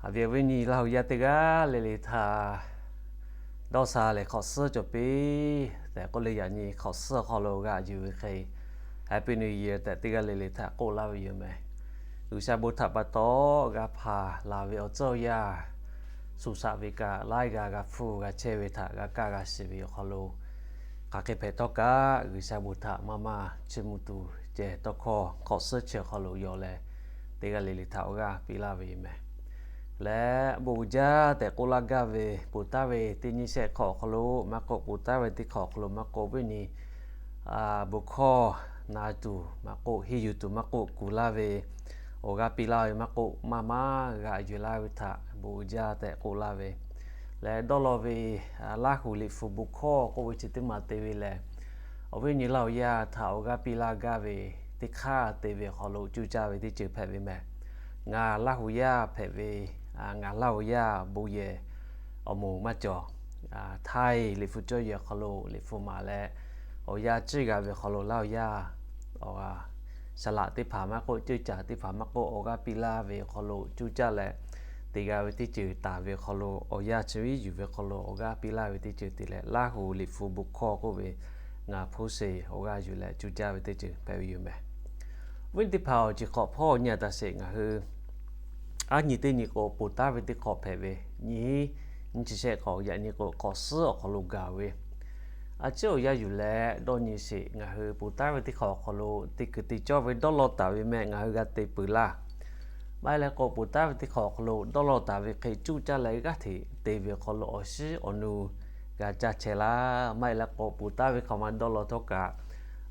Awˬ viˉ awˬ nyi Laˇ huˍ yaˇ teˇ g'aˇ le le htaꞈ dawˇ sha lehˬ hk'awꞈ suhˉ cawˬ piˇ tehꞈ k'oˆ le. Yaꞈ nyi hk'awꞈ suhˉ awˬ hk'aw lo g'a yuˬ ve hk'e Happy New Year tehꞈ teˇ g'aˇ le le htaꞈ k'oˆ laˇ ve yoˬ mehˍ. G'uiˬsha bon htaꞈ pa taw g'a hpanˍ laˬ ve awˬ tcuhˇ awˬ yanˇ, shuˍ shaꞈ ve kaꞈ laiˉ g'aˇ g'a hpfuhˇ g'a chehˇ ve htaꞈ g'a kaˇ g'a shiˍ ve awˬ hk'aw lo, hk'aˬ hk'e hpehꞈ htawˇ kaꞈ G'uiˬsha bon htaꞈ maˇ maˇ chiˇ mvuh tuˬ ceh tawˇ hkawˇ hk'awꞈ suhˉ chi awˬ hk'aw lo yawˬ leh, teˇ g'aˇ le le htaꞈ awˬ g'aˇ piˇ laˇ ve yoˬ mehˍ. Leh bon uiˍ jaˇ tehꞈ k'oˆ laˇ gaˇ ve, ponˬ taˉ ve teˇ nyiˇ shehˆ hk'awꞈ awˬ hk'aw lo maˇ k'oˆ, ponˬ taˉ ve teˇ hk'awꞈ awˬ hk'aw lo maˇ k'oˆ, viˉ nyi bon hkawˇ na tuˬ maˇ k'oˆ, henˇ yuˬ tuˬ maˇ k'oˆ, kuˬ laˇ ve, awˬ g'aˇ piˇ laˇ ve maˇ k'oˆ, maˇ maˇ g'aꞈ yuˬ laˇ ve htaꞈ bon uiˍ jaˇ tehꞈ k'oˆ laˇ ve. Leh dawˇ law ve Laˇ huˍ Liꞈ hpu bon hkawˇ k'oˆ ve chi teˇ maˬ te ve lehˬ, awˬ viˉ awˬ nyi Laˇ huˍ yaˇ htaꞈ awˬ g'aˇ piˇ laˇ gaˇ ve teˇ hk'aˇ te ve awˬ hk'aw lo cuˇ caˇ ve teˇ ceuˬ hpehꞈ ve mehˍ. Ngaˬ Laˇ huˍ yaˇ hpehꞈ ve, ngaˬ Laˇ huˍ yaˇ bon yehˬ awˬ moˍ maˇ cawˬ. Htaiˇ Liꞈ hpu cawˇ yehˬ awˬ hk'aw lo Liꞈ hpu maˍ leh, awˬ yanˇ ciˇ g'a ve awˬ hk'aw lo Laˇ huˍ yaˇ saˍ laꞈ teˇ hpaˍ maˇ k'oˆ, ceuˇ caˬ teˇ hpaˍ maˇ k'oˆ, awˬ g'aˇ piˇ laˇ ve awˬ hk'aw lo cuˇ caˇ leh, te g'a ve teˇ ceuˬ taˍ ve awˬ hk'aw lo, awˬ yanˇ chi viˉ yuˬ ve awˬ hk'aw lo awˬ g'aˇ piˇ laˇ ve teˇ ceuˬ te leh, Laˇ huˍ Liꞈ hpu bon hkawˇ k'oˆ ve ngaˬ hpoˇ sheˍ awˬ g'aˇ yuˬ leh cuˇ caˇ ve teˇ ceuˬ hpehꞈ ve yoˬ mehˍ. Awˬ viˉ teˇ hpaˍ-oˬ, chi hk'awꞈ hpawˇ nyi a taꞈ sheˍ, ngaˬ hui aˉ nyi teˇ nyi k'o ponˬ taˉ ve teˇ hk'awꞈ hpehꞈ ve, nyiˇ hinˉ nyiˇ chi shehˆ hk'awꞈ yaꞈ nyi k'o hk'awꞈ suhˉ awˬ hk'aw lo gaˬ ve, a ciˉ awˬ yanˇ yuˬ leh dawˇ nyi sheˍ. Ngaˬ hui ponˬ taˉ ve teˇ hk'awꞈ awˬ hk'aw lo te kuiˬ te cawˇ ve dawˇ law taˍ ve mehˆ ngaˬ hui g'a te peuˬ laˇ. Maˇ heˆ leh k'o, ponˬ taˉ ve teˇ hk'awꞈ awˬ hk'aw lo dawˇ law taˍ ve hk'e cuˇ caˇ leh g'aˇ hteꞈ te ve awˬ hk'aw lo awˬ shiˉ awˬ nu g'a caˇ chehˇ laˇ. Maˇ heˆ leh k'o, ponˬ taˉ ve hk'awꞈ ma dawˇ law htawˇ kaꞈ,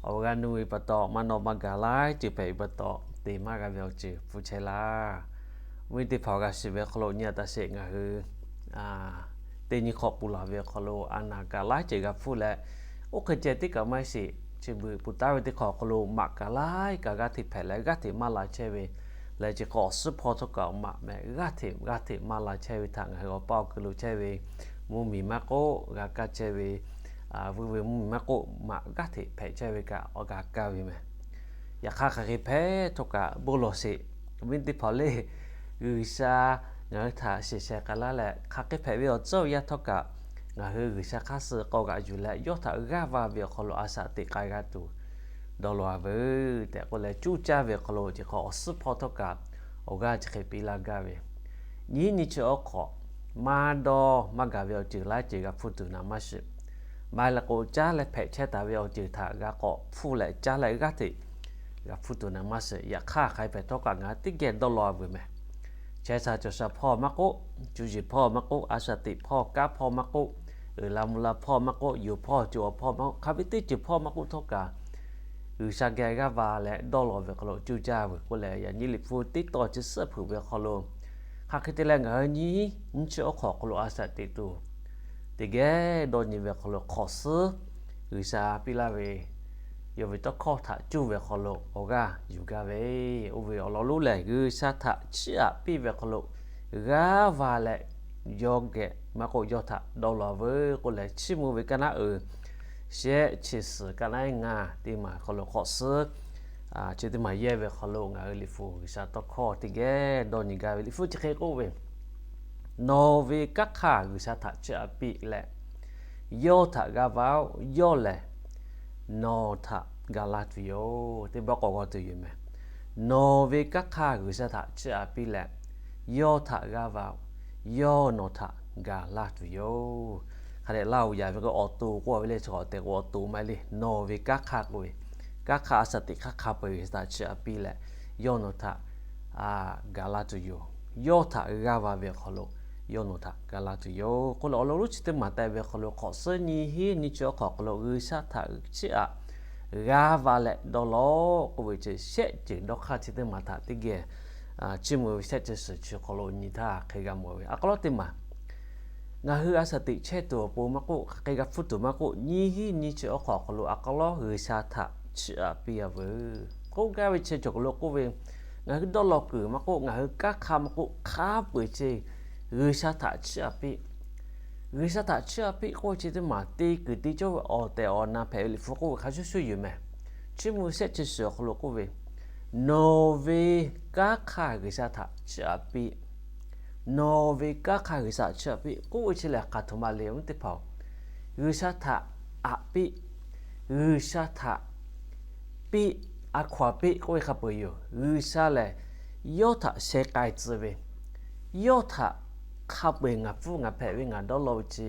awˬ g'a nu ve pa taw, maˇ nawˬ maˇ gaˬ laiˉ ceuˬ hpehꞈ ve pa taw, te maˇ g'a ve awˬ ceuˬ hpfuhˇ chehˇ laˇ. Viˉ teˇ hpaˍ g'a shiˍ ve awˬ hk'aw lo nyi a taꞈ sheˍ, ngaˬ hui teˇ nyi hk'awꞈ ponˬ laˬ ve awˬ hk'aw lo a naˍ kaꞈ laiˉ ceuˬ g'a hpfuhˇ leh, oˇ hk'e ceh teˇ kaꞈ maˇ heˆ sheˍ, chi beuꞈ ponˬ taˉ ve teˇ hk'awꞈ awˬ hk'aw lo maꞈ kaꞈ laiˉ kaꞈ g'aˇ hteꞈ hpehꞈ leh g'aˇ hteꞈ maˇ la chehˇ ve, leh chi hk'awꞈ awˬ suhˉ hpawˇ htawˇ kaꞈ maꞈ mehˍ g'aˇ hteꞈ g'aˇ hteꞈ maˇ la chehˇ ve htaꞈ ngaˬ hui awˬ paˇ awˬ kuiˬ lo chehˇ ve mvuhˇmiˬ maˇ k'oˆ, g'a kaˇ chehˇ ve vuiˇ ve mvuhˇmiˬ maˇ k'oˆ, maꞈ g'aˇ hteꞈ hpehꞈ chehˇ ve kaꞈ awˬ g'a kaˇ ve mehˍ. Yaꞈ hk'aˇ, hk'aˬ hk'e hpehꞈ htawˇ kaꞈ bon lawˬ sheˍ. Viˉ teˇ hpaˍ le, G'uiˬsha ngaˬ hui htaꞈ shiˍ sheh k'ai laˇ leh, hk'aˬ hk'e hpehꞈ ve awˬ tcuhˇ awˬ yanˇ htawˇ kaꞈ, ngaˬ hui G'uiˬsha hk'aˇ suh k'awꞈ g'aꞈ yuˬ leh, yawˇ htaꞈ g'aˇ va ve awˬ hk'aw lo a shaꞈ teꞈ k'ai g'a tuˬ dawˇ law a veuˬ tehꞈ k'oˆ leh, cuˇ caˇ ve awˬ hk'aw lo chi hk'awꞈ awˬ suhˉ hpawˇ htawˇ kaꞈ awˬ g'aˇ chi hk'e piˇ laˇ gaˇ ve, nyiˇ nyi chi awˬ hk'awꞈ maˇ dawˇ maˇ gaˬ ve awˬ ceuˬ laiˉ ceuˬ g'a hpfuhˇ tuˬ naˍ maˇ shiˍ. Maˇ heˆ leh k'o, caˉ leh hpehꞈ chehˇ taˍ ve awˬ ceuˬ htaꞈ g'a k'awꞈ hpfuhˇ leh caˉ leh g'aˇ hteꞈ g'a hpfuhˇ tuˬ naˍ maˇ shiˍ. Yaꞈ hk'aˇ, hk'aˬ hk'e hpehꞈ htawˇ kaꞈ ngaˬ hui teˇ geh dawˇ law a veuˬ mehˍ. Chehˇ sha cawˬ sha hpawˇ maˇ k'oˆ, cuˇ yiˍ hpawˇ maˇ k'oˆ, a shaꞈ teꞈ hpawˇ, kanˉ hpawˇ maˇ k'oˆ, uiˍ la mvuh la hpawˇ maˇ k'oˆ, yonˍ hpawˇ co hpawˇ maˇ k'oˆ, hk'aˬ ve teˇ ceuˬ hpawˇ maˇ k'oˆ htawˇ kaꞈ, G'uiˬsha geh g'aˇ va leh dawˇ law ve hk'aw lo cuˇ caˇ veuˬ k'oˆ leh, yaꞈ nyi Liꞈ hpu teˇ tawn chi suhˉ hpeuꞈ ve hk'aw lo, hk'aˬ hk'e te leh ngaˬ hui nyiˇ nyiˇ chi awˬ hk'awꞈ hk'aw lo a shaꞈ teꞈ tuˬ, teˇ geh dawˇ nyi ve hk'aw lo hk'awꞈ suhˉ G'uiˬsha piˇ laˇ ve yawˇ ve tawˇ hkawˇ htaꞈ cuˇ ve hk'aw lo awˬ g'aˇ yuˬ gaˇ ve, oˇ ve awˬ lawn lonˉ lehˬ, G'uiˬsha htaꞈ chiˇ aꞈ piˇ ve hk'aw lo g'aˇ va leh, yawˇ geh maˇ k'oˆ, yawˇ htaꞈ dawˇ law veuˬ k'oˆ leh chiˇ mvuh ve kaˇ naˉ uiˍ shehˆ chi suhˍ kaˇ naˉ ngaˇ teˇ maˬ hk'aw lo hk'awꞈ suhˉ chi teˇ maˬ yehˇ ve hk'aw lo ngaˬ hui Liꞈ hpu G'uiˬsha tawˇ hkawˇ teˇ geh dawˇ nyi gaˇ ve. Liꞈ hpu chi hk'e k'oˆ ve, Nawˬ ve kanˉ hk'aˇ G'uiˬsha htaꞈ chiˇ aꞈ piˇ leh, yawˇ htaꞈ g'aˇ va-oˬ, yawˇ lehˬ nawˬ htaꞈ ga laˇ tuˬ yoˬ. Teˇ pawˆ k'awꞈ g'aw tuˬ yoˬ mehˍ. Nawˬ ve kanˉ hk'aˇ G'uiˬsha htaꞈ chiˇ aꞈ piˇ leh, yawˇ htaꞈ g'aˇ va-oˬ, yawˇ nawˬ htaꞈ ga laˇ tuˬ yoˬ. Hk'a dehꞈ laˇ oˬ yaꞈ ve k'o, awˬ to k'oˆ ve le, chi awˬ tehˬ k'o awˬ to maˇ heˆ le. Nawˬ ve kanˉ hk'aˇ k'oˆ ve, kanˉ hk'aˇ a shaꞈ teꞈ hk'aˇ hk'a peu-eˬ G'uiˬsha htaꞈ chiˇ aꞈ piˇ leh, yawˇ nawˬ htaꞈ ga laˇ tuˬ yoˬ. Yawˇ htaꞈ g'aˇ va ve awˬ hk'aw lo yawˇ nawˬ htaꞈ ga laˇ tuˬ yoˬ k'oˆ leh, awˬ lawn lonˉ chi teˇ maˬ teh ve hk'aw lo hk'awꞈ suhˉ nyiˇ hinˉ nyiˇ chi awˬ hk'awꞈ hk'aw lo G'uiˬsha htaꞈ chiˇ aꞈ g'aˇ va leh dawˇ law k'oˆ ve chi shehˆ ceuˬ dawˇ hk'aˇ chi teˇ maˬ htaꞈ teˇ geh chiˇ mvuh ve shehˆ chi suhˍ chi hk'aw lo nyi htaˇ hk'e g'a mawˬ ve. A k'aw lawˉ teˇ maˬ ngaˬ hui a shaꞈ teꞈ chehˇ tuˬ awˬ pon maˇ k'oˆ, hk'aˬ hk'e g'a hpfuhˇ tuˬ maˇ k'oˆ, nyiˇ hinˉ nyiˇ chi awˬ hk'awꞈ hk'aw lo a k'aw lawˉ G'uiˬsha htaꞈ chiˇ aꞈ piˇ a veuˬ k'oˆ gaˇ ve chi cawˬ k'aw lo k'oˆ ve, ngaˬ hui dawˇ law kuiˬ maˇ k'oˆ, ngaˬ hui kanˉ hk'aˇ maˇ k'oˆ, hk'a peu-eˬ chi G'uiˬsha htaꞈ chiˇ aꞈ piˇ. G'uiˬsha htaꞈ chiˇ aꞈ piˇ k'oˆ ve chi teˇ maˬ te kuiˬ te cawˇ ve awˬ tehˬ awˬ na hpehꞈ ve Liꞈ hpu k'oˆ ve hk'a shuˍ shuˍ yoˬ mehˍ. Chiˇ mvuh shehˆ chi suhˍ awˬ hk'aw lo k'oˆ ve, Nawˬ ve kanˉ hk'aˇ G'uiˬsha htaꞈ chiˇ aꞈ piˇ. Nawˬ ve kanˉ hk'aˇ G'uiˬsha chiˇ aꞈ piˇ k'oˆ ve chi lehˬ, hk'aˬ htoꞈ ma le, awˬ viˉ teˇ hpaˍ-oˬ. G'uiˬsha htaꞈ aꞈ piˇ, G'uiˬsha htaꞈ piˇ, a hkaw-anˬ piˇ k'oˆ ve hk'a peu-eˬ yoˬ. G'uiˬsha lehˬ, yawˇ htaꞈ sheh k'ai tcuh ve, yawˇ htaꞈ hk'a peu-eˬ ngaˬ pfuhˇ ngaˬ hpehꞈ ve ngaˬ dawˇ law ve chi,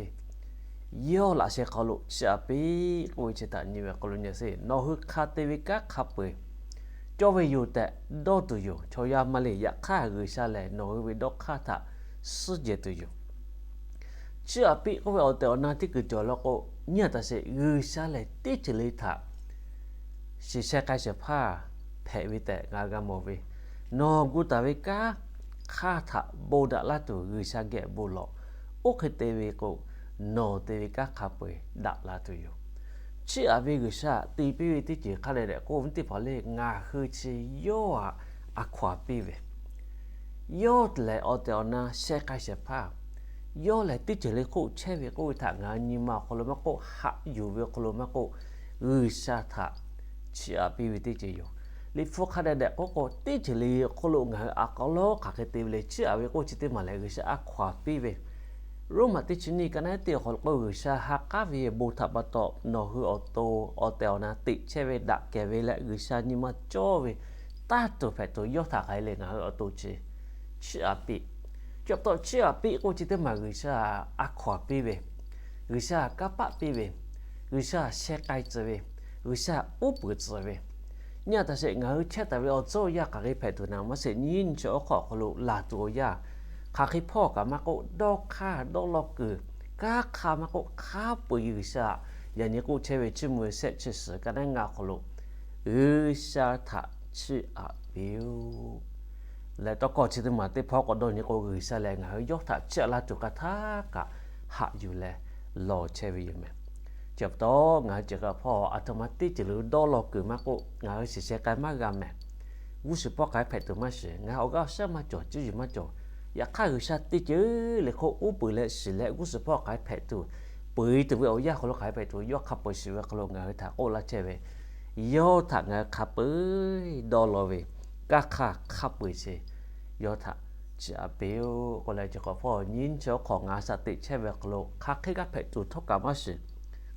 yawˇ laꞈ sheh hk'aw lo chiˇ aꞈ piˇ k'oˆ ve chi htaꞈ nyi ve hk'aw lo nyi sheˍ. Nawˬ hui hk'a te ve kanˉ hk'a peu-eˬ cawˇ ve yoˬ tehꞈ dawˇ tuˬ yoˬ. Chaw yaˇ maˇ le. Yaꞈ hk'aˇ, G'uiˬsha lehˬ nawˬ hui ve dawˇ hk'aˇ htaꞈ suhˉ jehˬ tuˬ yoˬ. Chiˇ aꞈ piˇ k'oˆ ve awˬ tehˬ awˬ na teˇ kuiˬ cawˬ law k'o, nyi a taꞈ sheˍ, G'uiˬsha lehˬ teˇ ceuˬ le htaꞈ shiˍ sheh k'ai shehˍ hpaˇ hpehꞈ ve tehꞈ ngaˬ g'a mawˬ ve, nawˬ gu taˍ ve kanˉ hk'aˇ htaꞈ bon daꞈ laˇ tuˬ G'uiˬsha geh bon lawˬ. Oˇ hk'e te ve k'o, nawˬ te ve kanˉ hk'a peu-eˬ daꞈ la tuˬ yoˬ. Chiˇ aꞈ ve G'uiˬsha te piˇ ve teˇ ceuˬ hk'a dehꞈ dehꞈ k'oˆ ve teˇ hpaˍ le, ngaˬ hui chi yawˇ aꞈ a hkaw-anˬ piˇ ve, yawˇ lehˬ awˬ tehˬ awˬ na sheh k'ai shehˍ hpaˇ, yawˇ lehˬ teˇ ceuˬ le hk'oˆ chehˇ ve k'oˆ ve htaꞈ ngaˬ hui nyi ma awˬ hk'aw lo maˇ k'oˆ, haꞈ yuˬ ve awˬ hk'aw lo maˇ k'oˆ, G'uiˬsha htaꞈ chiˇ aꞈ piˇ ve teˇ ceuˬ yoˬ. Liꞈ hpu hk'a dehꞈ dehꞈ k'oˆ k'o, teˇ ceuˬ le awˬ hk'aw lo ngaˬ hui a k'aw lawˉ hk'aˬ hk'e te ve le, chiˇ aꞈ ve k'oˆ chi teˇ maˬ lehˬ G'uiˬsha a hkaw-anˬ piˇ ve, Roˉmaꞈ teˇ chi nyiˇ ka naˉ teˇ awˬ hk'aw lo k'o, G'uiˬsha ha k'aˉ ve bon htaꞈ pa taw nawˬ hui awˬ to awˬ tehˬ awˬ na teꞈ chehˇ ve, daꞈ kehˬ ve leh G'uiˬsha nyi ma cawˇ ve, taˇ tuˬ hpehꞈ tuˬ yawˇ htaꞈ hk'aˬ hk'e le ngaˬ hui awˬ to chi chiˇ aꞈ piˇ. Chi pa taw chiˇ aꞈ piˇ k'oˆ chi teˇ maˬ G'uiˬsha a hkaw-anˬ piˇ ve, G'uiˬsha kanˇ paˆ piˇ ve, G'uiˬsha sheh k'ai tcuh ve, G'uiˬsha uˉ peunˍ tcuh ve, nyi a taꞈ sheˍ, ngaˬ hui chehˇ taˍ ve awˬ tcuhˉ awˬ yanˇ hk'aˬ hk'e hpehꞈ tuˬ naˍ maˇ sheˍ, nyiˇ nyi chi awˬ hk'aw awˬ hk'aw lo laˬ tuˬ awˬ yanˇ, hk'aˬ hk'e hpawˇ kaꞈ maˇ k'oˆ, dawˇ hk'aˇ dawˇ law kuiˬ, kanˉ hk'aˇ maˇ k'oˆ, hk'a peu-eˬ G'uiˬsha yaꞈ nyi k'oˆ chehˇ ve Chiˇ mvuh ve shehˆ chi suhˍ ka naˉ ngaˇ awˬ hk'aw lo, G'uiˬsha htaꞈ chiˇ aꞈ piˇ-oˆ. Leh tawˇ hkawˇ chi teˇ maˬ teˇ hpawˇ k'awꞈ dawˇ nyi k'o, G'uiˬsha lehˬ ngaˬ hui yawˇ htaꞈ chiˇ aꞈ laˇ tuˬ hk'a htaˇ kaꞈ haꞈ yuˬ leh lawˬ chehˇ ve yoˬ mehˬ. Chi pa taw ngaˬ hui ceuˬ kaꞈ hpawˇ aˬ htoꞈ ma teˇ ceuˬ le dawˇ law kuiˬ maˇ k'oˆ, ngaˬ hui shiˍ sheh k'ai maˇ g'a mehˬ. G'uˇ suhˍ hpawˇ hk'aˬ hk'e hpehꞈ tuˬ maˇ shiˍ, ngaˬ hui awˬ g'aˇ awˬ shaˉ maˇ cawˬ, cuˇ yiˍ maˇ cawˬ. Yaꞈ hk'aˇ G'uiˬsha teˇ ceuˬ le hk'oˆ uˉ peunˍ leh shiˍ leh g'uˇ suhˍ hpawˇ hk'aˬ hk'e hpehꞈ tuˬ, peu eˬ tuˬ ve awˬ yanˇ hk'aw lo hk'aˬ hk'e hpehꞈ tuˬ, yawˇ hk'a peu-eˬ shiˍ ve hk'aw lo ngaˬ hui htaꞈ k'oˆ laˇ chehˇ ve, yawˇ htaꞈ ngaˬ hui hk'a peu-eˬ dawˇ law ve, kanˉ hk'aˇ hk'a peu-eˬ chi yawˇ htaꞈ chiˇ aꞈ piˇ-oˆ k'oˆ leh, chi hk'awꞈ hpawˇ nyiˇ nyi chi awˬ hk'aw ngaˬ hui shaꞈ teꞈ chehˇ ve awˬ hk'aw lo hk'aˬ hk'e g'a hpehꞈ tuˬ htawˇ kaꞈ maˇ shiˍ,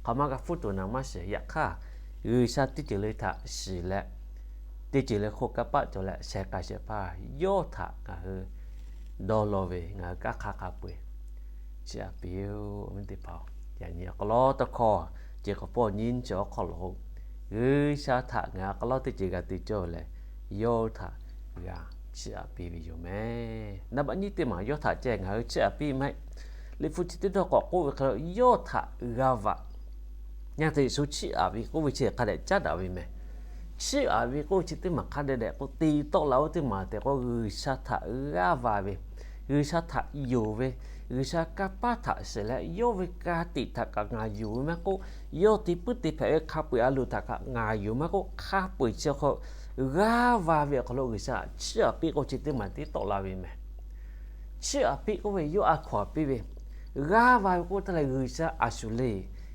hk'aˬ ma g'a hpfuhˇ tuˬ naˍ maˇ shiˍ. Yaꞈ hk'aˇ, G'uiˬsha teˇ ceuˬ le htaꞈ shiˍ leh teˇ ceuˬ le hk'oˆ kanˇ paˆ cawˬ leh sheh k'ai shehˍ hpaˇ yawˇ htaꞈ ngaˬ hui dawˇ law ve, ngaˬ hui kanˉ hk'aˇ hk'a peu-eˬ chiˇ aꞈ piˇ-oˆ. Awˬ viˉ teˇ hpaˍ-oˬ, yaꞈ nyi awˬ hk'aw lo tawˇ hkawˇ, chi hk'awꞈ hpawˇ nyiˇ nyi chi awˬ hk'aw lo G'uiˬsha htaꞈ ngaˬ hui k'aw lawˉ teˇ ceuˬ g'a te cawˇ leh, yawˇ htaꞈ g'a chiˇ aꞈ piˇ ve yoˬ mehˬ. Naˍ baˆ nyiˇ teˇ maˬ yawˇ htaꞈ ceh ngaˬ hui chiˇ aꞈ piˇ maˇ heˆ. Liꞈ hpu chi teˇ dawˇ k'awꞈ k'oˆ ve hk'e, yawˇ htaꞈ g'a vaꞈ. Nyi a taꞈ Yeˍsuˆ chiˇ aꞈ ve k'oˆ ve chi hk'a dehꞈ caˉ daꞈ ve mehˬ. Chiˇ aꞈ ve k'oˆ ve chi teˇ maˬ hk'a dehꞈ dehꞈ k'o te tawˆ la oˇ teˇ maˬ tehꞈ k'o, G'uiˬsha htaꞈ g'aˇ va ve, G'uiˬsha htaꞈ yonˍ ve, G'uiˬsha kanˇ paˆ htaꞈ shiˍ leh yawˇ ve ka tiꞈ htaꞈ kaꞈ ngaˬ yonˍ ve maˇ k'oˆ, yawˇ te puiˉ te hpehꞈ ve hk'a peu-eˬ a loˍ htaꞈ kaꞈ ngaˬ yonˍ maˇ k'oˆ, hk'a peu-eˬ chi hk'aw g'aˇ va ve awˬ hk'aw lo G'uiˬsha chiˇ aꞈ piˇ k'oˆ chi teˇ maˬ te tawˆ la ve mehˬ. Chiˇ aꞈ piˇ k'oˆ ve yawˇ a hkaw-anˬ piˇ ve, g'aˇ va ve k'oˆ taˇ leh G'uiˬsha a shuˍ le,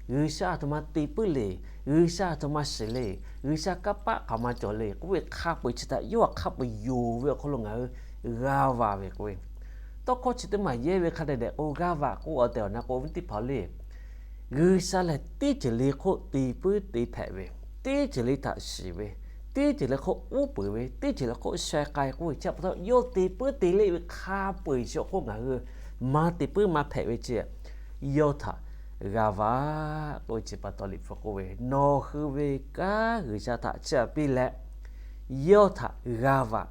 G'uiˬsha a htoꞈ ma te puiˉ le, G'uiˬsha a htoꞈ ma shiˍ le, G'uiˬsha kanˇ paˆ hk'aˬ ma cawˬ le k'oˆ ve hk'a peu-eˬ chi htaꞈ yawˇ a hk'a peu-eˬ yonˍ ve awˬ hk'aw lo ngaˬ hui g'aˇ va ve k'oˆ ve, tawˇ hkawˇ chi teˇ maˬ yehˇ ve hk'a dehꞈ dehꞈ k'o g'aˇ va k'oˆ awˬ tehˬ awˬ na k'o, awˬ viˉ teˇ hpaˍ le, G'uiˬsha lehˬ teˇ ceuˬ le hk'oˆ te puiˉ te hpehꞈ ve, teˇ ceuˬ le htaꞈ shiˍ ve, teˇ ceuˬ le hk'oˆ uˉ peunˍ ve, teˇ ceuˬ le hk'oˆ sheh k'ai k'oˆ ve chi pa taw, yawˇ te puiˉ te leˆ ve hk'a peu-eˬ chi awˬ hk'oˆ ngaˬ hui maˇ te puiˉ maˇ hpehꞈ ve chi, yawˇ htaꞈ g'aˇ va k'oˆ ve chi pa taw, Liꞈ hpu k'oˆ ve, nawˬ hui ve kanˉ G'uiˬsha htaꞈ chiˇ aꞈ piˇ leh, yawˇ htaꞈ g'aˇ va.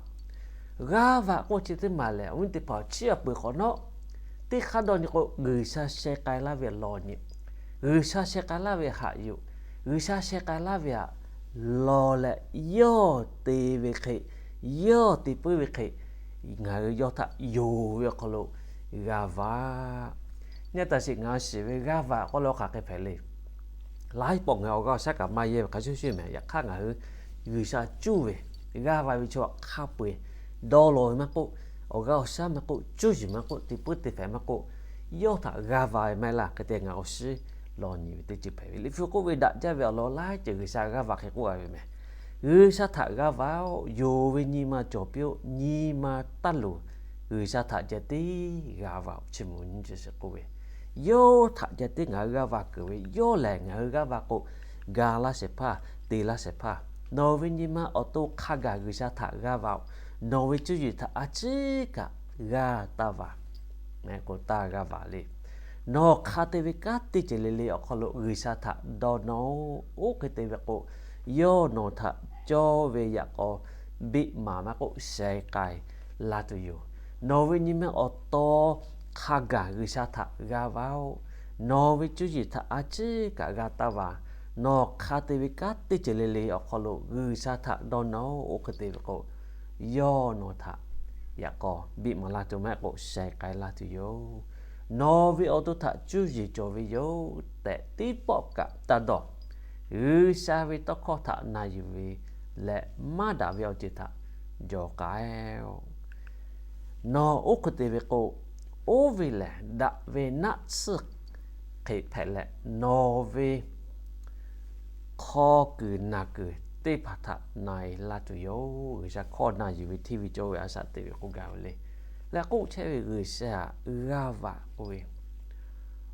G'aˇ va k'oˆ chi teˇ maˬ lehˬ, awˬ viˉ teˇ hpaˍ, chiˇ aꞈ peuˬ hk'awꞈ nawˉ, teˇ hk'aˇ dawˇ nyi k'o, G'uiˬsha sheh k'ai laˇ ve lawˬ nyi, G'uiˬsha sheh k'ai laˇ ve haꞈ yuˬ, G'uiˬsha sheh k'ai laˇ ve haꞈ lawˬ leh, yawˇ te ve hk'e, yawˇ te puiˉ ve hk'e, ngaˬ hui yawˇ htaꞈ yonˍ ve awˬ hk'aw lo g'aˇ va. Nyi a taꞈ shiˍ, ngaˬ hui shiˍ ve g'aˇ va k'oˆ leh hk'aˬ hk'e hpehꞈ le. Laiˉ pawˆ ngaˬ hui awˬ g'aˇ awˬ shaˉ kaꞈ maˇ yehˇ ve hk'a shuˍ shuˍ mehˬ. Yaꞈ hk'aˇ ngaˬ hui G'uiˬsha cuˇ ve, g'aˇ va ve chaw hk'a peu-eˬ dawˇ law ve maˇ k'oˆ, awˬ g'aˇ awˬ shaˉ maˇ k'oˆ, cuˇ yiˍ maˇ k'oˆ, te puiˉ te hpehꞈ maˇ k'oˆ, yawˇ htaꞈ g'aˇ va ve maˇ heˆ laˇ. Hk'e te ngaˬ awˬ shiˉ lawˬ nyi ve teˇ ceuˬ hpehꞈ ve, Liꞈ hpu k'oˆ ve, daꞈ jaˇ ve awˬ lawn laiˉ ceuˬ G'uiˬsha g'aˇ va hk'e k'oˆ a ve mehˬ. G'uiˬsha htaꞈ g'aˇ va-oˬ, yonˍ ve nyi ma cawˬ piˇ-oˆ, nyi ma taˇ luˬ, G'uiˬsha htaꞈ ceh tiˉ g'a va-oˬ, chi mvuhˇ nyi chi shiˍ k'oˆ ve, yawˇ htaꞈ ceh tiˉ ngaˬ hui g'aˇ va keunˍ ve, yawˇ lehˬ ngaˬ hui g'aˇ va k'o, ga laˇ shehˍ hpaˇ, te laˇ shehˍ hpaˇ. Nawˬ ve nyi ma awˬ to hk'a gaˬ G'uiˬsha htaꞈ g'aˇ va-oˬ. Nawˬ ve cuˇ yiˍ htaꞈ a ciˉ kaꞈ g'aˇ taˇ va k'o, taˇ g'aˇ va le. Nawˬ hk'a te ve kanˉ teˇ ceuˬ le le awˬ hk'aw lo G'uiˬsha htaꞈ dawˇ nawˇ-oˆ. Oˇ hk'e te ve k'o, yawˇ nawˬ htaꞈ cawˇ ve yaꞈ k'aw biˆ maˍ maˇ k'oˆ, sheh k'ai laˇ tuˬ yoˬ. Nawˬ ve nyi ma awˬ to hk'a gaˬ G'uiˬsha htaꞈ g'aˇ va-oˬ. Nawˬ ve cuˇ yiˍ htaꞈ a ciˉ kaꞈ g'aˇ taˇ va. Nawˬ hk'a te ve kanˉ teˇ ceuˬ le le awˬ hk'aw lo G'uiˬsha htaꞈ dawˇ nawˇ-oˆ. Oˇ hk'e te ve k'o, yawˇ nawˬ htaꞈ yaꞈ k'aw biˆ maˍ laˇ tuˬ maˇ heˆ k'o, sheh k'ai laˇ tuˬ yoˬ. Nawˬ ve awˬ to htaꞈ cuˇ yiˍ cawˬ ve yoˬ tehꞈ, teˇ pawˆ kaꞈ taˇ dawˇ. G'uiˬsha ve tawˇ hkawˇ htaꞈ na yuˬ ve leh, maˇ daꞈ ve awˬ ceuˬ htaꞈ jawˬ k'ai-oˬ. Nawˬ oˇ hk'e te ve k'o, oˇ ve lehˬ daꞈ ve naˆ tsuhˇ hk'e hpehꞈ leh, nawˬ ve hk'aw kuiˬ naˬ kuiˬ teˇ hpaˍ htaꞈ na-e laˇ tuˬ yoˬ. G'uiˬsha hkawˇ na yuˬ ve hteˇ ve cawˇ ve a shaꞈ teꞈ ve k'oˆ gaˇ ve le. Leh k'oˆ chehˇ ve G'uiˬsha g'aˇ va k'oˆ ve,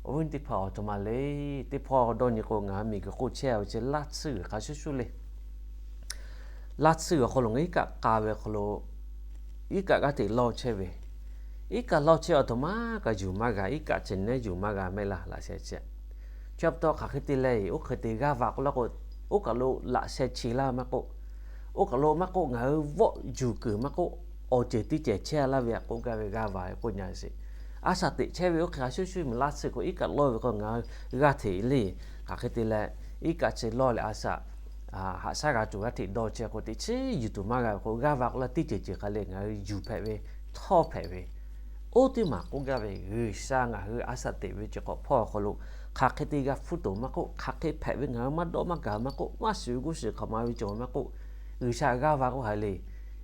awˬ viˉ teˇ hpaˍ awˬ htoꞈ ma le. Teˇ hpawˇ dawˇ nyi k'o, ngaˬ hui miˬguiˬ k'oˆ chehˇ ve chi laˇ tsuhˇ g'uiˬ hk'a shuˍ shuˍ le. Laˇ tsuhˇ g'uiˬ awˬ hk'aw lo ngaˬ iˉ kaˆ k'a ve awˬ hk'aw lo, iˉ kaˆ g'aˇ hteꞈ lawˇ chehˇ ve, iˉ kaˆ lawˇ chehˇ awˬ htoꞈ ma kaꞈ yuˬ maˇ g'a, iˉ kaˆ chi neˉ yuˬ maˇ g'a mehˆ laˇ laꞈ sheh chi. Chi pa taw hk'aˬ hk'e te leh, oˇ hk'e te g'aˇ va k'oˆ laˇ k'o, oˇ kaˬ lo laꞈ sheh chi laˇ maˇ k'oˆ, oˇ kaˬ lo maˇ k'oˆ, ngaˬ hui vawˆ yuˬ kuiˬ maˇ k'oˆ, awˬ ceuˬ teˇ cehˬ chehˇ laˇ ve k'oˆ gaˇ ve g'aˇ va ve k'oˆ nya sheˍ. A shaꞈ teꞈ chehˇ ve oˇ hk'e hk'a shuˍ shuˍ miˬ laˇ tsuhˇ k'o, iˉ kaˆ lawˇ ve k'o ngaˬ hui g'aˇ hteꞈ le. Hk'aˬ hk'e te leh, iˉ kaˆ chi lawˇ leh a shaꞈ haꞈ shaˉ g'a tuˬ g'aˇ hteꞈ dawˇ chehˇ k'o, teꞈ chiˉ yuˬ tuˬ maˇ g'a ve k'o, g'aˇ va k'oˆ laˇ teˇ ceuˬ ceuˬ hk'a le ngaˬ hui yuˬ hpehꞈ ve, htawˇ hpehꞈ ve, oˇ teˇ maˬ k'oˆ gaˇ ve G'uiˬsha ngaˬ hui a shaꞈ teꞈ ve ceuˬ k'awꞈ hpawˇ awˬ hk'aw lo, hk'aˬ hk'e te g'a hpuˇ tuˬ maˇ k'oˆ, hk'aˬ hk'e hpehꞈ ve ngaˬ hui maˇ dawˆ maˇ gaˬ maˇ k'oˆ, maˇ shiˍ ve g'uˇ shiˍ hk'aˬ ma ve cawˬ maˇ k'oˆ, G'uiˬsha g'aˇ va k'oˆ haiˬ le.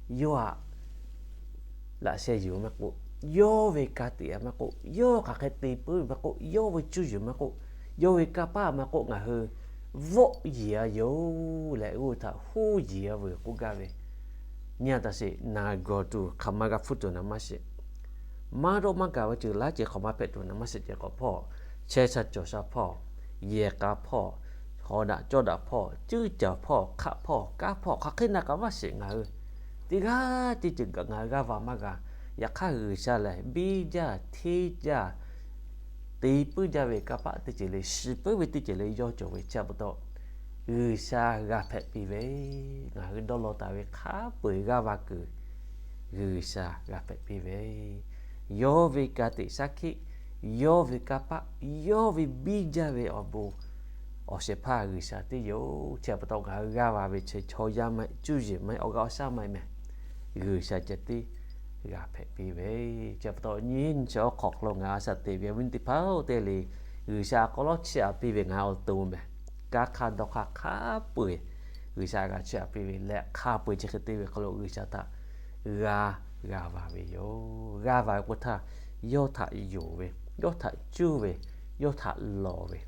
Yawˇ aꞈ laꞈ sheh yuˬ maˇ k'oˆ, yawˇ ve ka tiꞈ maˇ k'oˆ, yawˇ hk'aˬ hk'e te puiˉ ve maˇ k'oˆ, yawˇ ve cuˇ yiˍ maˇ k'oˆ, yawˇ ve kanˇ paˆ maˇ k'oˆ, ngaˬ hui vawˆ yiˍ a yoˬ leh, oˇ htaꞈ huˉ yiˍ a veuˬ k'oˆ gaˇ ve, nyi a taꞈ sheˍ. Naˬ gawˬ tuˬ hk'aˬ ma g'a hpuˇ tuˬ naˬ maˇ sheˍ. Maˇ dawˆ maˇ gaˬ ve ceuˬ laˇ ceuˬ hk'aˬ ma hpehꞈ tuˬ naˬ maˇ sheˍ ceh k'awꞈ hpawˇ, chehˇ sha cawˬ sha hpawˇ, yehˬ k'a hpawˇ, hawˍ daꞈ cawˇ daꞈ hpawˇ, cuˉ caˬ hpawˇ, hk'aˆ hpawˇ, kanˉ hpawˇ, hk'aˬ hk'e naˬ kaꞈ maˇ sheˍ. Ngaˬ hui teˇ g'aˇ teˇ ceuˬ kaꞈ ngaˬ hui g'aˇ va maˇ g'a. Yaꞈ hk'aˇ G'uiˬsha lehˬ biˇ jaˇ hteˇ jaˇ, te puiˉ jaˇ ve kanˇ paˆ teˇ ceuˬ le, shiˍ puiˉ ve teˇ ceuˬ le yawˇ cawˬ ve chi pa taw, G'uiˬsha g'a hpehꞈ piˇ ve, ngaˬ hui dawˇ law taˍ ve hk'a peu-eˬ g'aˇ va kuiˬ G'uiˬsha g'a hpehꞈ piˇ ve, yawˇ ve ka tiꞈ shaˉ hkiˆ, yawˇ ve kanˇ paˆ, yawˇ ve biˇ jaˇ ve awˬ bon awˬ shehˍ hpaˇ G'uiˬsha teˇ yoˬ. Chi pa taw ngaˬ hui g'aˇ va ve chi chaw yaˇ maˇ heˆ, cuˇ yiˍ maˇ heˆ, awˬ g'aˇ awˬ shaˉ maˇ heˆ mehˍ, G'uiˬsha ceh tiˉ g'a hpehꞈ piˇ ve. Chi pa taw nyi nyi chi awˬ hk'aw hk'aw lo ngaˬ a shaꞈ teꞈ ve awˬ viˉ teˇ hpaˍ-oˬ, teˇ le G'uiˬsha k'awꞈ lawˉ chiˇ aꞈ piˇ ve ngaˬ awˬ to mehˍ. Kanˇ hk'aˇ dawˇ hk'aˇ hk'a peu-eˬ G'uiˬsha g'a chiˇ aꞈ piˇ ve leh, hk'a peu-eˬ chi hk'e te ve hk'aw lo G'uiˬsha htaꞈ g'a g'a va ve yoˬ. G'aˇ va ve k'o htaˇ, yawˇ htaꞈ yonˍ ve, yawˇ htaꞈ cuˇ ve, yawˇ htaꞈ lawˬ ve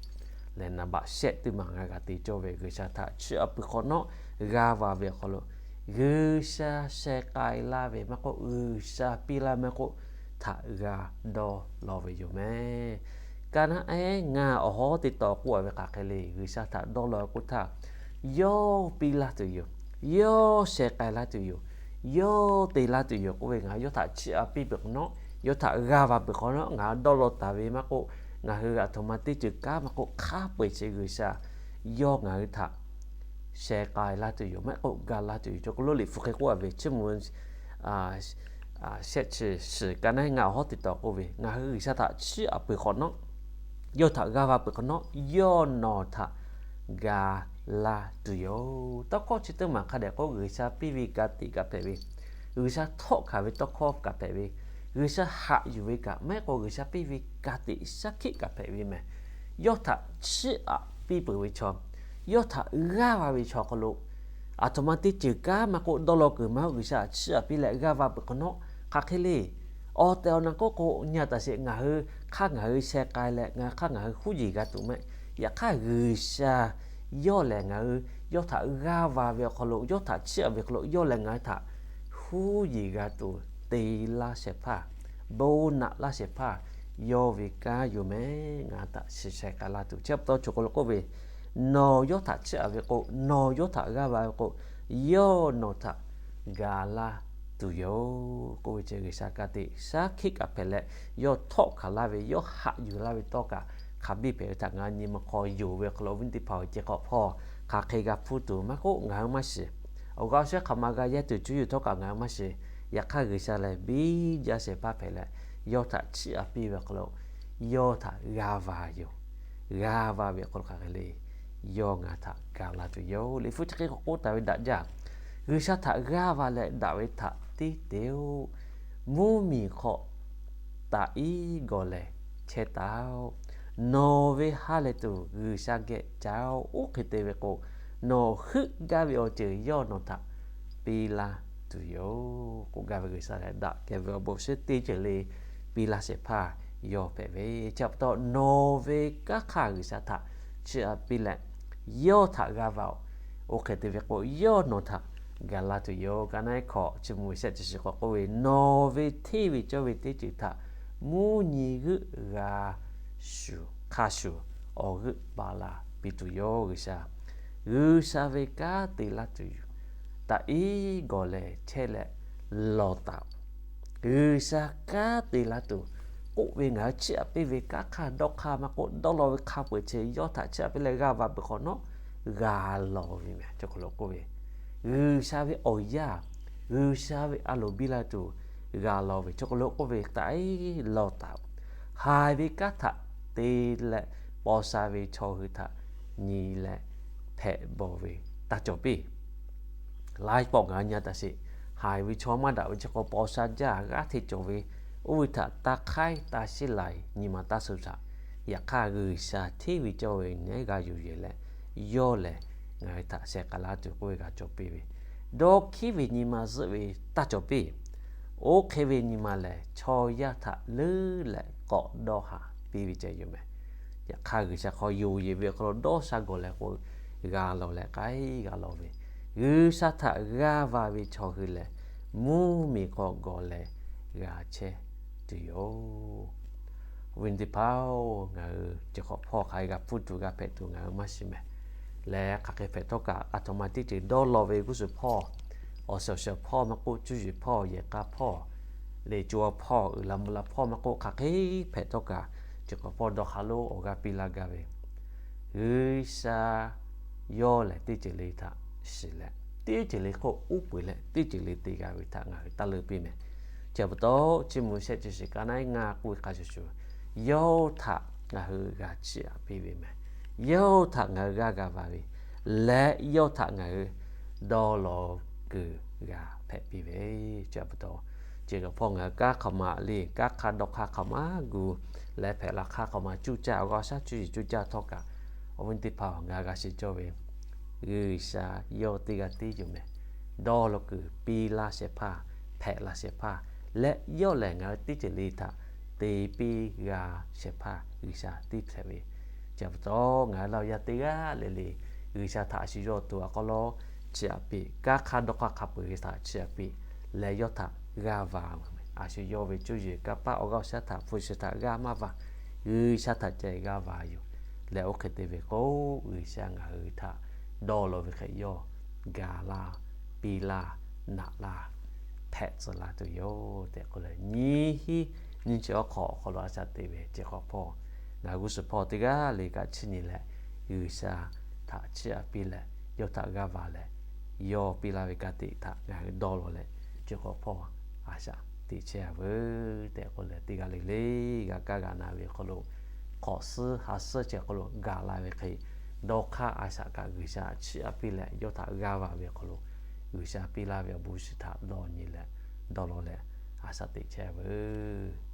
lehˬ, naˍ baꞈ shehˆ teˇ maˬ ngaˬ g'a te cawˇ ve G'uiˬsha htaꞈ chiˇ aꞈ peuˬ hk'awꞈ nawˉ g'aˇ va ve awˬ hk'aw lo, G'uiˬsha sheh k'ai laˇ ve maˇ k'oˆ, G'uiˬsha piˇ laˇ maˇ k'oˆ, htaꞈ g'a dawˇ law ve yoˬ mehˍ. Ka naˉ ehˉ ngaˬ awˬ hawˉ teˇ taw k'oˆ a ve hk'aˬ hk'e le, G'uiˬsha htaꞈ dawˇ law k'oˆ htaˇ, yawˇ piˇ laˇ tuˬ yoˬ, yawˇ sheh k'ai laˇ tuˬ yoˬ, yawˇ te laˇ tuˬ yoˬ k'oˆ ve ngaˬ hui yawˇ htaꞈ chiˇ aꞈ piˇ peuˬ hk'awꞈ nawˉ, yawˇ htaꞈ g'aˇ va peuˬ hk'awꞈ nawˉ, ngaˬ hui dawˇ law taˍ ve maˇ k'oˆ, ngaˬ hui aˬ htoꞈ ma teˇ ceuˬ kanˉ maˇ k'oˆ, hk'a peu-eˬ chi G'uiˬsha yawˇ ngaˬ hui htaꞈ sheh k'ai laˇ tuˬ yoˬ, maˇ k'oˆ ga laˇ tuˬ yoˬ. Cawˬ k'o lo Liꞈ hpu hk'e k'oˆ a ve, chiˇ mvuh shehˆ chi shiˍ ka naˉ ngaˬ awˬ hawˉ teˇ taw k'oˆ ve, ngaˬ hui G'uiˬsha htaꞈ chiˇ aꞈ peuˬ hk'awꞈ nawˉ, yawˇ htaꞈ g'aˇ va peuˬ hk'awꞈ nawˉ, yawˇ nawˬ htaꞈ ga laˇ tuˬ yoˬ. Tawˇ hkawˇ chi teˇ maˬ hk'a dehꞈ k'o, G'uiˬsha piˇ ve ka tiꞈ kaꞈ hpehꞈ ve, G'uiˬsha htawˆ hkanˍ ve tawˇ hkawˇ kaꞈ hpehꞈ ve, G'uiˬsha haꞈ yuˬ ve kaꞈ maˇ heˆ k'o, G'uiˬsha piˇ ve ka tiꞈ shaˉ hkiˆ kaꞈ hpehꞈ ve mehˍ. Yawˇ htaꞈ chiˇ aꞈ piˇ peuˬ ve chaw, yawˇ htaꞈ g'aˇ va ve chaw hk'aw lo, aˬ htoꞈ ma teˇ ceuˬ kanˉ maˇ k'oˆ, dawˇ law kuiˬ maˇ k'oˆ, G'uiˬsha chiˇ aꞈ piˇ leh g'aˇ va peuˬ hk'awꞈ nawˉ, hk'aˬ hk'e le. Awˬ tehˬ awˬ na k'oˆ k'o, nyi a taꞈ sheˍ, ngaˬ hui hk'aˇ ngaˬ hui sheh k'ai leh ngaˬ hui hk'aˇ ngaˬ hui huˉ yeˬ g'a tuˬ mehˍ. Yaꞈ hk'aˇ G'uiˬsha yawˇ lehˬ ngaˬ hui yawˇ htaꞈ g'aˇ va ve awˬ hk'aw lo, yawˇ htaꞈ chiˇ aꞈ ve hk'aw lo, yawˇ lehˬ ngaˬ hui htaꞈ huˉ yeˬ g'a tuˬ te laˇ shehˍ hpaˇ bon naꞈ laˇ shehˍ hpaˇ yawˇ ve kanˉ yoˬ mehˍ. Ngaˬ htaꞈ shiˍ sheh k'ai la tuˬ. Chi pa taw choˬ kaˬ lo k'oˆ ve, nawˬ yawˇ htaꞈ chiˇ aꞈ ve k'o, nawˬ yawˇ htaꞈ g'aˇ va ve k'o, yawˇ nawˬ htaꞈ gaˬ laˇ tuˬ yoˬ k'oˆ ve ceh, G'uiˬsha ka tiꞈ shaˉ hkiˆ kaꞈ hpehꞈ leh, yawˇ htawˆ hkanˍ laˇ ve, yawˇ haꞈ yuˬ laˇ ve tawˇ kaꞈ hk'a biˇ hpehꞈ ve htaꞈ ngaˬ hui nyi ma hk'aw yonˍ ve hk'aw lo, awˬ viˉ teˇ hpaˍ-oˬ, ceh hk'awꞈ hpawˇ hk'aˬ hk'e g'a hpuˇ tuˬ maˇ k'oˆ, ngaˬ hui maˇ shiˍ. Awˬ g'aˇ awˬ shaˉ hk'aˬ ma g'a yehˇ tuˬ cuˇ yiˍ htawˇ kaꞈ ngaˬ hui maˇ shiˍ. Yaꞈ hk'aˇ, G'uiˬsha lehˬ biˇ jaˇ shehˍ hpaˇ hpehꞈ leh, yawˇ htaꞈ chiˇ aꞈ piˇ ve hk'aw lo, yawˇ htaꞈ g'aˇ va yoˬ. G'aˇ va ve hk'aw lo hk'aˬ hk'e le, yawˇ ngaˬ htaꞈ gaˬ la tuˬ yoˬ. Liꞈ hpu chi hk'e k'oˆ taˍ ve daꞈ jaˇ, G'uiˬsha htaꞈ g'aˇ va leh daꞈ ve htaꞈ tiˉ te-oˆ. Mvuhˇmiˬ hk'aw taꞈ iˉ gawˬ lehˬ chehˇ taˍ-oˆ. Nawˬ ve ha lehˬ tuˬ G'uiˬsha geh ca-oˆ. Oˇ hk'e te ve k'o, nawˬ heuˆ gaˇ ve awˬ ceuˬ yawˇ nawˬ htaꞈ piˇ laˇ tuˬ yoˬ k'oˆ gaˇ ve G'uiˬsha lehˬ, daꞈ kehˬ ve awˬ bon shinˉ teˇ ceuˬ le piˇ laˇ shehˍ hpaˇ yawˇ hpehꞈ ve. Chi pa taw nawˬ ve kanˉ hk'aˇ G'uiˬsha htaꞈ chiˇ aꞈ piˇ leh, yawˇ htaꞈ g'aˇ va-oˬ. Oˇ hk'e te ve k'o, yawˇ nawˬ htaꞈ gaˬ la tuˬ yoˬ. Ka naˉ hkawꞈ chi mvuh ve shehˆ chi shiˍ k'awꞈ k'oˆ ve, nawˬ ve hteˇ ve cawˇ ve teˇ ceuˬ htaꞈ mvuhˇ nyi g'euˆ g'a shuˍ hk'a shuˍ awˬ g'euˆ paˍ la piˇ tuˬ yoˬ. G'uiˬsha, G'uiˬsha ve kanˉ te laˇ tuˬ yoˬ. Taꞈ iˉ gawˬ lehˬ chehˇ leh lawˬ taˍ-oꞈ. G'uiˬsha kanˉ te laˇ tuˬ k'oˆ ve, ngaˬ hui chiˇ aꞈ piˇ ve kanˉ hk'aˇ dawˇ hk'aˇ maˇ k'oˆ, dawˇ law ve hk'a peu-eˬ chi yawˇ htaꞈ chiˇ aꞈ piˇ leh g'aˇ va peuˬ hk'awꞈ nawˉ, g'a lawˬ ve mehˍ. Cawˬ hk'aw lo k'oˆ ve, G'uiˬsha ve awˬ yaˇ, G'uiˬsha ve a loˍ biˇ la tuˬ g'a lawˬ ve. Cawˬ hk'aw lo k'oˆ ve, taꞈ iˉ lawˬ taˍ-oꞈ. Haiˬ ve kanˉ htaꞈ te leh paw sha ve chaw hui htaꞈ nyi leh hpehꞈ bawˬ ve taˇ cawˬ piˇ. Laiˉ pawˆ ngaˬ hui nyi taˍ sheˍ. Haiˬ ve chaw maˇ daꞈ ve chi hk'aw paw sha jaˇ g'aˇ hteˇ cawˬ ve, oˇ ve htaꞈ taˇ hk'aiˉ taˇ shiˉ laiˬ nyi ma taˇ suh htaꞈ. Yaꞈ hk'aˇ, G'uiˬsha hteˇ ve cawˇ ve nehˉ g'a yuˬ yehˬ leh, yawˇ lehˬ ngaˬ hui htaꞈ sheh k'ai laˇ tuˬ k'oˆ ve g'a cawˬ piˇ ve, dawˇ hkiˉ ve nyi ma zuhˆ ve taˇ cawˬ piˇ. Oˇ hk'e ve nyi ma lehˬ, chaw yaˇ htaꞈ leuˉ leh k'awꞈ dawˇ haˍ piˇ ve ceh yoˬ mehˍ. Yaꞈ hk'aˇ, G'uiˬsha hk'aw yonˍ yehˬ ve awˬ hk'aw lo dawˇ sha gawˬ leh k'o, g'a lawˬ leh k'ai g'a lawˬ ve, G'uiˬsha htaꞈ g'aˇ va ve chaw hui lehˬ, mvuhˇmiˬ hk'aw gawˬ leh g'a chehˇ tuˬ yoˬ. Awˬ viˉ teˇ hpaˍ-oˬ, ngaˬ hui ceh hk'awꞈ hpawˇ hk'aˬ hk'e g'a hpuˇ tuˬ g'a hpehꞈ tuˬ ngaˬ hui maˇ shiˍ mehˍ. Leh hk'aˬ hk'e hpehꞈ htawˇ kaꞈ, a htoꞈ ma teˇ ceuˬ dawˇ law ve g'uˇ suhˍ hpawˇ, awˬ shiˍ awˬ shiˍ hpawˇ maˇ k'oˆ, cuˇ yiˍ hpawˇ, yehˬ k'a hpawˇ, leˬ co a hpawˇ, uiˍ la mvuh la hpawˇ maˇ k'oˆ, hk'aˬ hk'e hpehꞈ htawˇ kaꞈ, ceh hk'awꞈ hpawˇ dawˇ hk'aˇ lo awˬ g'aˇ piˇ laˇ gaˇ ve, G'uiˬsha yawˇ lehˬ teˇ ceuˬ le htaꞈ shiˍ leh, teˇ ceuˬ le hk'oˆ uˉ peunˍ leh, teˇ ceuˬ le te g'a ve htaꞈ ngaˬ hui taˇ leuˉ piˇ mehˍ. Chi pa taw, chiˇ mvuh shehˆ chi shiˍ ka naˉ ngaˇ k'oˆ ve hk'a shuˍ shuˍ, yawˇ htaꞈ ngaˬ hui g'a chiˇ aꞈ piˇ ve mehˍ. Yawˇ htaꞈ ngaˬ hui g'aˇ g'a va ve leh, yawˇ htaꞈ ngaˬ hui dawˇ law kuiˬ g'a hpehꞈ piˇ ve. Chi pa taw, ceh hk'awꞈ hpawˇ ngaˬ hui kanˉ hk'aˬ ma le, kanˉ hk'aˇ dawˇ hk'aˇ hk'aˬ ma gu leh hpehꞈ la hk'aˇ hk'aˬ ma cuˇ caˇ, awˬ g'aˇ awˬ shaˉ cuˇ yiˍ cuˇ caˇ htawˇ kaꞈ, awˬ viˉ teˇ hpaˍ-oˬ, ngaˬ hui g'a shiˍ cawˇ ve G'uiˬsha yawˇ teˇ g'aˇ tiˉ yoˬ mehˍ. Dawˇ law kuiˬ piˇ laˇ shehˍ hpaˇ, hpehꞈ laˇ shehˍ hpaˇ, leh yawˇ lehˬ ngaˬ hui teˇ ceuˬ le htaꞈ te piˇ g'a shehˍ hpaˇ G'uiˬsha tiˉ hpehꞈ ve. Chi pa taw, ngaˬ hui laˇ awˬ yanˇ teˇ g'aˇ le le G'uiˬsha htaꞈ a shu yawˇ to a k'aw lawˉ chiˇ aꞈ piˇ, kanˉ hk'aˇ dawˇ hk'aˇ hk'a peu-eˬ htaꞈ chiˇ aꞈ piˇ leh, yawˇ htaꞈ g'aˇ va. A shu yawˇ ve cuˇ yiˍ kanˇ paˆ awˬ g'aˇ awˬ shaˉ htaꞈ hpu shi htaꞈ g'aˇ maˇ va, G'uiˬsha htaꞈ ceh g'aˇ va yoˬ. Leh oˇ hk'e te ve k'o, G'uiˬsha ngaˬ hui htaꞈ dawˇ law ve hk'e yawˇ gaˬ laˇ, piˇ laˇ, naꞈ laˇ, hpehꞈ tcuh laˇ tuˬ yoˬ tehꞈ k'oˆ leh, nyi hiˉ nyi chi awˬ hk'aw awˬ hk'aw lo a shaꞈ teꞈ ve ceh hk'awꞈ hpawˇ, ngaˬ hui g'uˇ suhˍ hpawˇ teˇ g'aˇ le kaꞈ chiˇ nyi leh, G'uiˬsha htaꞈ chiˇ aꞈ piˇ leh, yawˇ htaꞈ g'aˇ va leh, yawˇ piˇ laˇ ve ka tiꞈ htaꞈ ngaˬ hui dawˇ law leh, ceh hk'awꞈ hpawˇ a shaꞈ teꞈ chehˇ a veuˬ tehꞈ k'oˆ leh, teˇ g'aˇ le le g'a kaˇ g'a na ve awˬ hk'aw lo, hk'awꞈ suhˉ ha suhˉ ceh hk'aw lo gaˬ la ve hk'e, dawˇ hk'aˇ a shaꞈ kaꞈ G'uiˬsha chiˇ aꞈ piˇ leh, yawˇ htaꞈ g'aˇ va ve awˬ hk'aw lo, G'uiˬsha piˇ laˇ ve awˬ bon shinˉ htaꞈ dawˇ nyi leh, dawˇ law leh a shaꞈ teꞈ chehˇ a veuˬ.